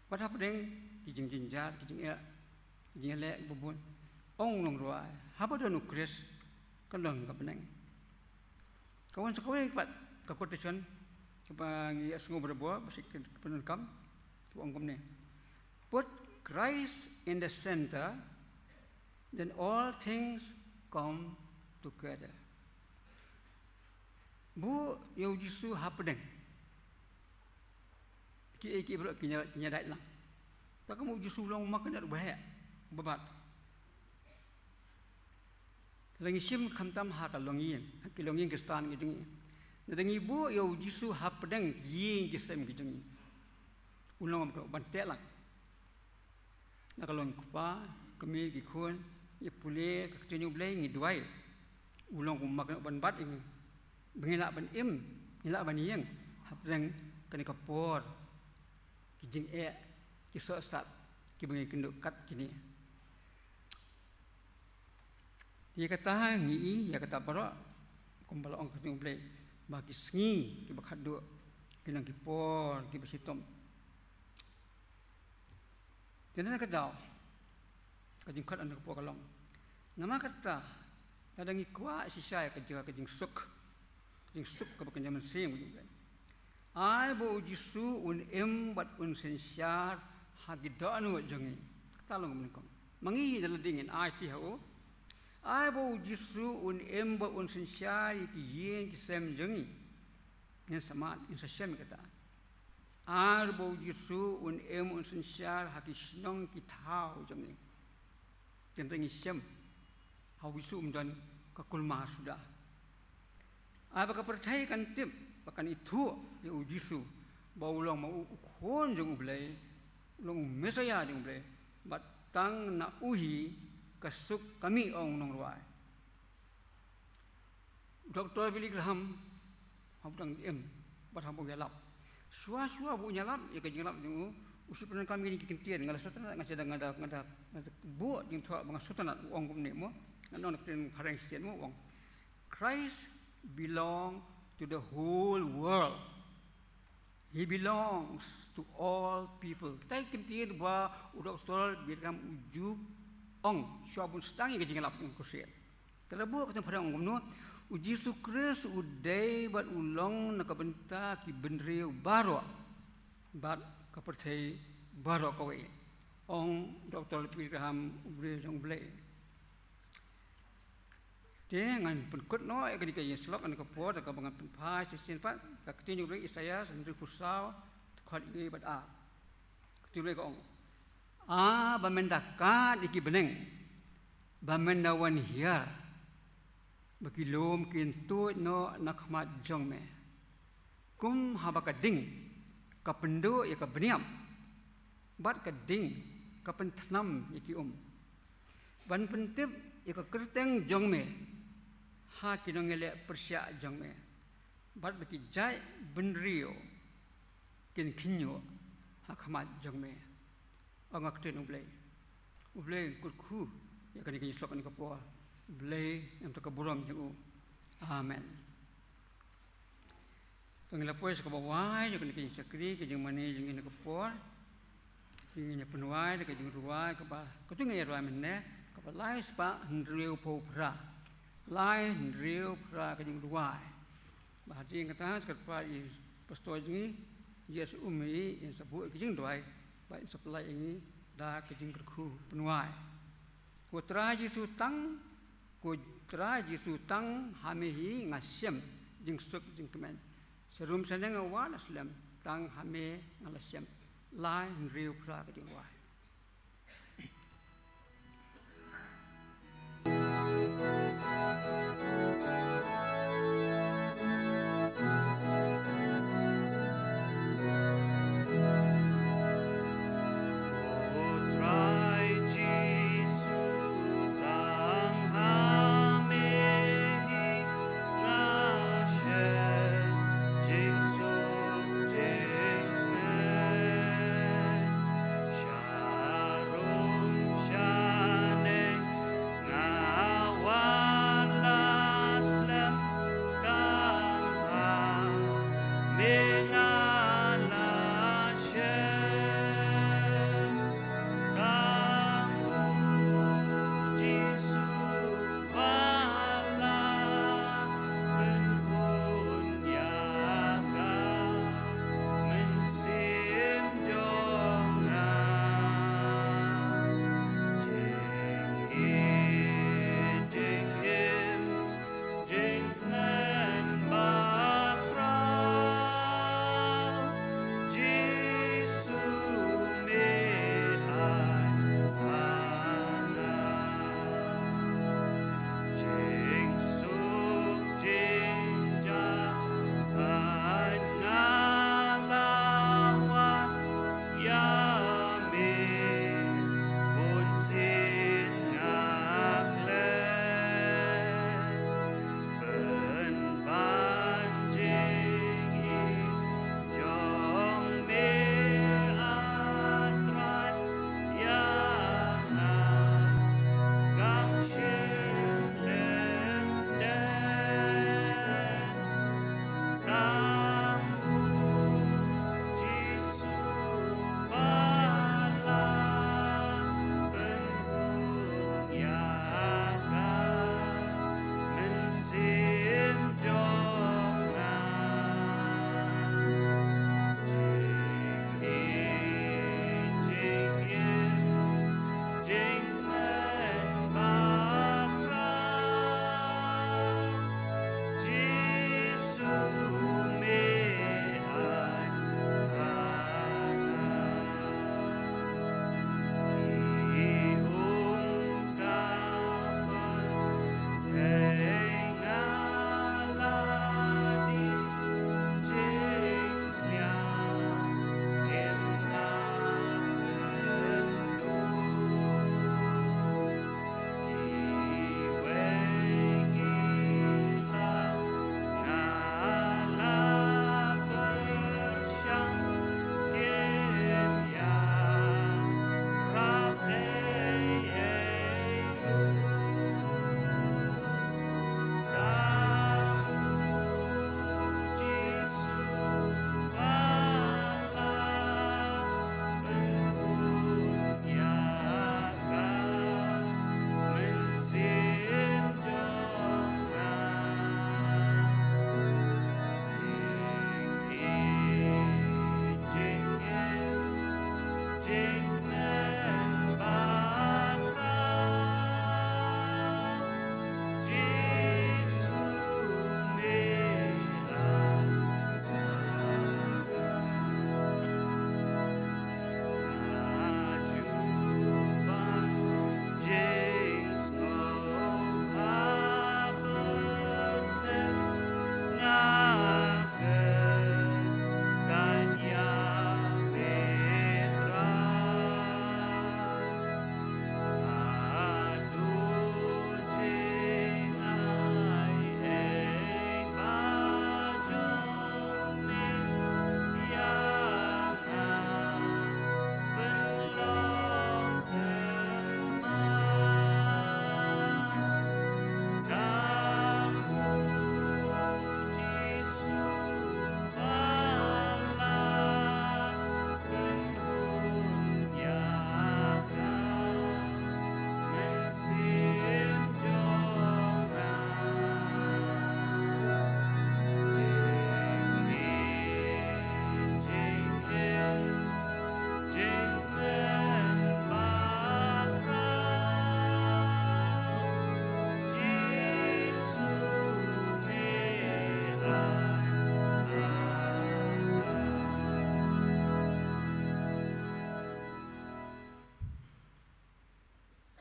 Wat hapdeng ki jingjynjar, ki jingeh, ki jingeh leh ba bun, ong u nongrwai, haba don u Khrist kan long ka bneng. Ka wan sa kawei pat ka quotation kaba ngi ïa sngew barabor, ba shisha ka pyndonkam, ka ong kumne: Put Christ in the center, then all things come together. Buh ïa u Jisu hapdeng. Kiei kiei baroh kin ïa, kin ïa dait lang. Te kumno u Jisu u long u magnet uba heh, uba bat. Te lada ngi shim khamtam ha ka longïing, ha ki longïing Khristan ki jong ngi, lada ngi buh ïa u Jisu hapdeng ki ïing ki sem ki jong ngi, u long uba ban teh lang. Na ka long kpa, kmie, ki khun, ïa pule ka ktien U Blei, ngi duwai. U long u magnet uban bat ïa ngi, ba ngin lah ban im, ngin lah ban ïeng hapdeng kane ka por ki jingeh, ki sohsat kiba ngi kynduh kat kine. Ïa kata ngi i, ïa kata baroh, kumba la ong ka ktien U Blei, ba ki sngi kiba khatduh kin long ki por kiba shitom. Te na ka daw, ka jingkhot na ka por ka long, namar kata, lada ngi kwah shisha ïa ka jing, ka jingsuk, ka jingsuk kaba kynja mynsiem ka jong U Blei, ai ba u Jisu un im bad un synshar ha ki dohnud jong ngi. Kata long kaba nyngkong. Ma ngi hi da lade ngin ai ti ha u. Ai ba u Jisu un im bad un synshar ïa ki ïing ki sem jong ngi. Ngin sa mad, ngin sa shem ïa kata. Ai ba u Jisu un im un synshar ha ki shnong ki thaw jong ngi. Teng teng ngi shem ha u Jisu um don ka kulmar suda. Ai ba ka pyrthei kan tip, ba kan ithuh ïa u Jisu, ba u long ma u, u Khun jong U Blei, u long u Messaïah jong U Blei, bad tang na u hi ka suk ka mih, ong u nongrwai. Doktor Billy Graham haba u dang im bad haba u ïalap, shuwa shuwa ba un ïalap ïa ka jingïalap jong u, u shu pyndonkam kine ki kyntien, nga la sngewtynnat, nga shu da, nga da, nga da, nga da buh jingthoh ba nga sngewtynnat, u ong kumne mo, ngan ong na ka ktien phareng shisien mo, u ong, "Christ belong to the whole world. He belongs to all people." Kita ki kyntien ba u Doktor Billy Graham u ju ong shuwa ba un sdang ïa ka jingïalap jong u Khrist. Te lada buh ka ktien phareng ong kumno, u Jisu Khrist u dei bad u long na ka bynta ki briew baroh bad ka pyrthei baroh kawei, ong Doktor Billy Graham, u briew jong U Blei. Te ngan pynkut noh ïa kane ka ïing slok, kane ka por, kaba ngan pynphai shisien pat, ka ktien jong u Blei Isaiah, hynriewphew saw, dkhot wei bad ar. Ka ktien u Blei ka ong: A ba men da kad ïa ki bneng, ba men da wan hiar, ba ki lum kin tuid noh na khmat jong me. Kum haba ka ding ka pynduh ïa ka bniap, bad ka ding ka pynthnam ïa ki um, ban pyntip ïa ka kyrteng jong me ha ki nongïaleh pyrshah jong me, bad ba ki jait bynriew kin khynñiuh ha khmat jong me. Ong ka ktien u Blei. U Blei un kyrkhu ïa kane ka ïing slok kane ka por. U Blei un ïam ïa ka burom jong u. Amen. To ngin ïa poi sha kaba wai jong kane ka ïing shakri, ka jingmane jong ngi ha kane ka por. Ngin ïa pynwai da ka jingrwai kaba, katu ngin ïa rwai mynne, kaba lai spah hynriewphew phra. Lai hynriewphew phra ka jingrwai. Ba hadien kata sa kyrpad ïa i pastor jong ngi, ïa sa um ïa i, in sa buh ïa ka jingduwai, bad in sa pynlait ïa ngi da ka jingkyrkhu pynwai. Ko Trai Jisu, tang, ko Trai Jisu, tang ha me hi nga shem jingsuk jingkmen. Sharum shaneng nga wad ha slem, tang ha me nga la shem. Lai hynriewphew phra ka jingrwai.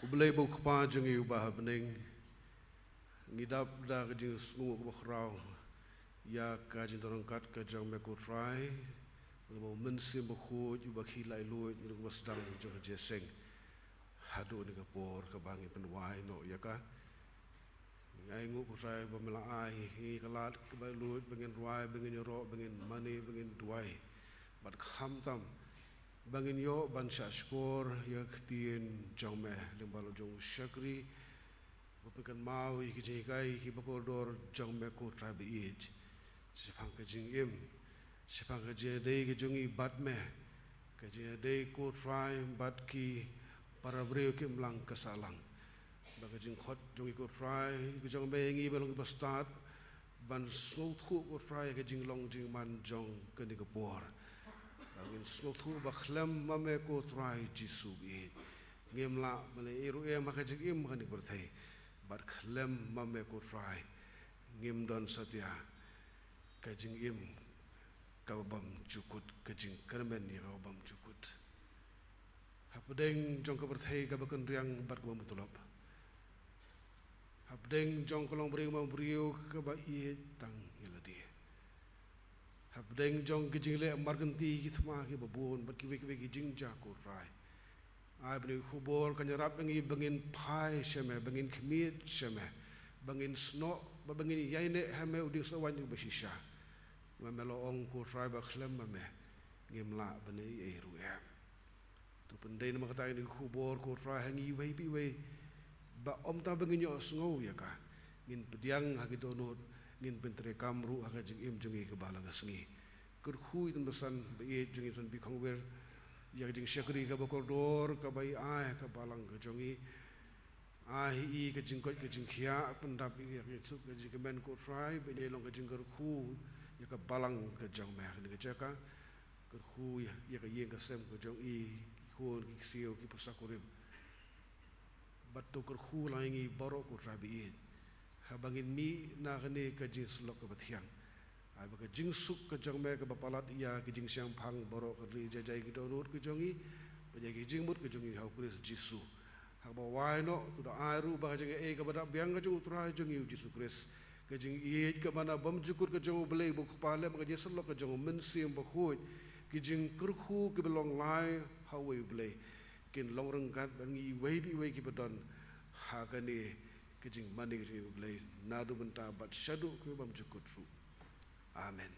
U Blei ba u Kpa jong ngi uba ha bneng, ngi dap da ka jingsngew kaba khraw ïa ka jingdon ryngkat ka jong me ko Trai, kaba u Mynsiem Bakhuid uba khie laitluid ïa kaba sdang jong ka jingïaseng haduh kane ka por kaba ngi pynwai noh ïa ka. Ngi ainguh ko Trai ba me la ai ïa ngi ka lad kaba laitluid ba ngin rwai, ba ngin ïaroh, ba ngin mane, ba ngin duwai. Bad khamtam ba ngin ïoh ban shahshkor ïa ka ktien jong me lyngba la jong u shakri ba pynkynmaw ïa ki jinghikai kiba kordor jong me ko Trai baieit. Shaphang ka jingim, shaphang ka jingïadei ka jong ngi bad me, ka jingïadei ko Trai bad ki para briew ki imlang ka sahlang. Ba ka jingkhot jong ngi ko Trai ka jong me ïa ngi ba long kiba stad ban sngewthuh ko Trai ka jinglong jingman jong kane ka por. Ba ngin sngewthuh ba khlem ma me ko Trai Jisu baieit, ngim lah ban leh ei ruh ei ha ka jingim kane ka pyrthei. Bad khlem ma me ko Trai ngim don satia ka jingim kaba bymjukut, ka jingkyrmen ïa kaba bymjukut. Hapdeng jong ka pyrthei kaba kynriang bad kaba mutlop, hapdeng jong ka longbriew ma briew kaba ïeit tang ïa lade, hapdeng jong ki jingleh markynti ki thma kiba bun bad kiwei kiwei ki jingjia ko Trai, ai ba kane ka khubor kan ïarap ïa ngi ba ngin phai sha me, ba ngin khmied sha me, ba ngin snoh, ba, ba ngin ïaineh ha me u dieng sohwaiñ uba shisha. Ma me la ong ko Trai ba khlem ma me ngim lah ban leh ei ei ruh ei. To pyndei namar kata kane ka khubor ko Trai ha ngi iwei pa iwei, ba ym tang ba ngin ïohsngew ïa ka, ngin pdiang ha ki dohnud, ngin pyntreikam ruh ha ka jingim jong ngi kaba la ka sngi. Kyrkhu ïa i Tymmen Basan baieit jong ngi Tymmen P. Khongwir ïa ka jingshakri kaba kordor kaba i ai ha ka balang ka jong ngi. Ai ha i ka jingkoit ka jingkhiah, pyndap ïa ka jingsuk ka jingkmen ko Trai, ba in long ka jingkyrkhu ïa ka balang ka jong me ha kane ka jaka. Kyrkhu ïa, ïa ka ïing ka sem ka jong i, ki khun ki ksiew ki pyrsa kurim. Bad to kyrkhu lang ïa ngi baroh ko Trai baieit, haba ngin mih na kane ka jingsyllok kaba thiang. Ai ba ka jingsuk ka jong me kaba palat ïa ki jingshemphang baroh kan ri jai jai ki dohnud ka jong ngi bad ïa ki jingmut ka jong ngi ha u Khrist Jisu. Haba wai noh to da ai ruh ba ka jingaiei kaba dap biang ka jong u Trai jong ngi u Jisu Khrist, ka jingïeit kaba na bymjukut ka jong u Blei ba u Kpa lem ka jingsyllok ka jong u Mynsiem Bakhuid, ki jingkyrkhu kiba long lai ha uwei u Blei, kin long ryngkat bad ngi iwei pa iwei kiba don ha kane ka jingmane ka jong u Blei naduh mynta bad shaduh kiba bymjukut ruh. Amen.